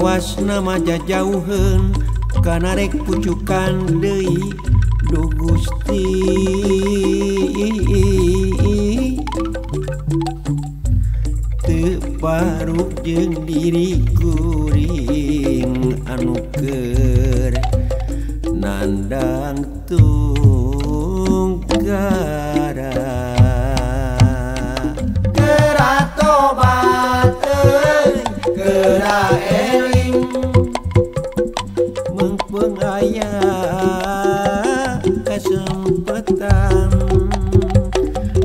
Kawas nama jajauheun kanarek pucukan deui Duh Gusti teu paruk jeung diri kuring anu keur nandang tungkara. Geura tobat euy, geura eling, meungpeung aya kasempetan.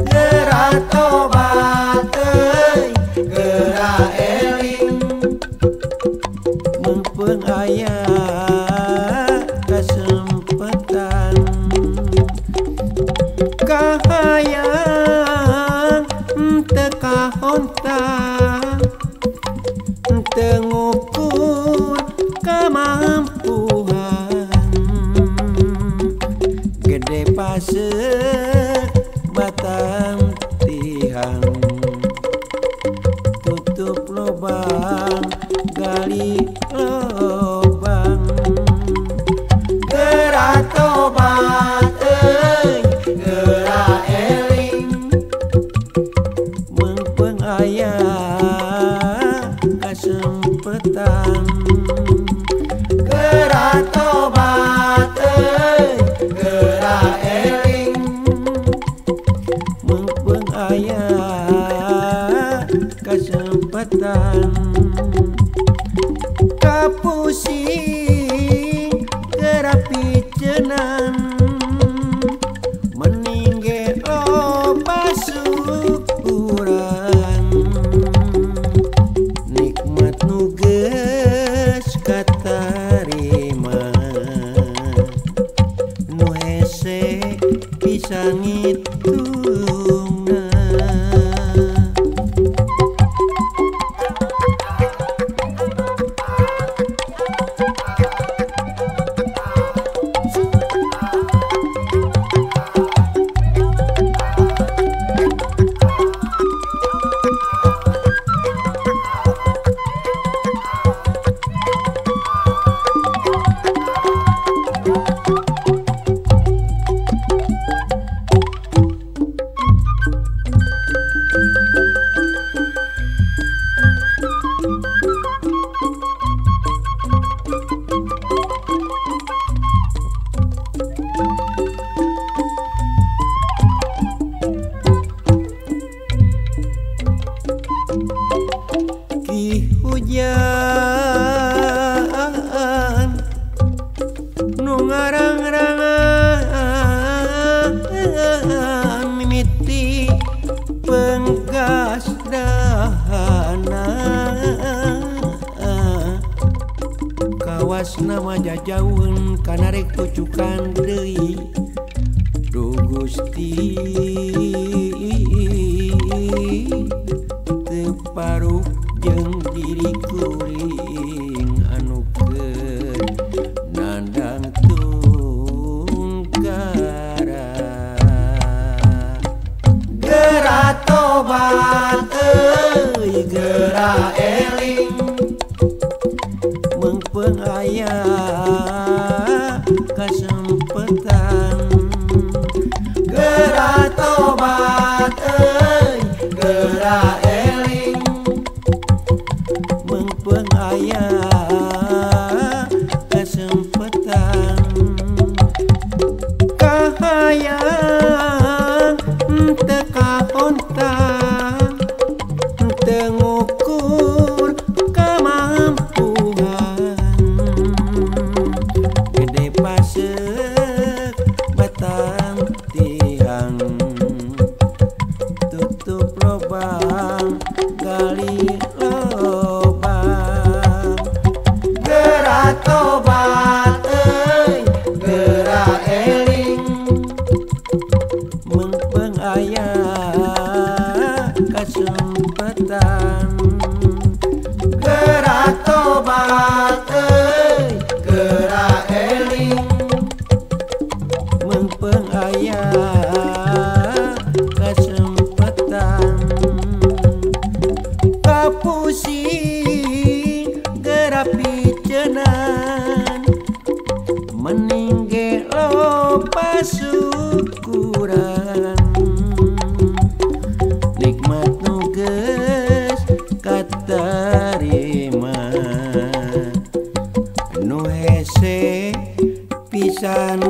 Geura tobat euy, geura eling, meungpeung aya kasempetan. Kahayang teu kahonta teu ngukur kamampuan, gede paseur batang tihang, tutup lubang gali lubang. Geura tobat euy, geura eling, meungpeung aya kasempetan. Geura tobat euy, geura eling, meungpeung aya kasempetan. Kapusing geura picenan, mending ge loba syukuran, nikmat nu geus katarima, nu hese bisa ngitungna. Ki hujan nu ngarang-rangan mimiti penggas dahana, kawas nama jajauheun kanarek pucukan deui Duh Gusti teu paruk jeung diri kuring anu keur nandang tungkara. Geura tobat euy, geura eling, meungpeung aya kasempetan. Geura tobat euy, geura eling, meungpeung aya kasempetan. Kahayang teu kahonta teu ngukur kamampuan, gede paseur batang tihang, tutup lubang gali lubang. Geura tobat euy, geura eling, Kasukuran nikmat nu geus katarima nu hese pisan.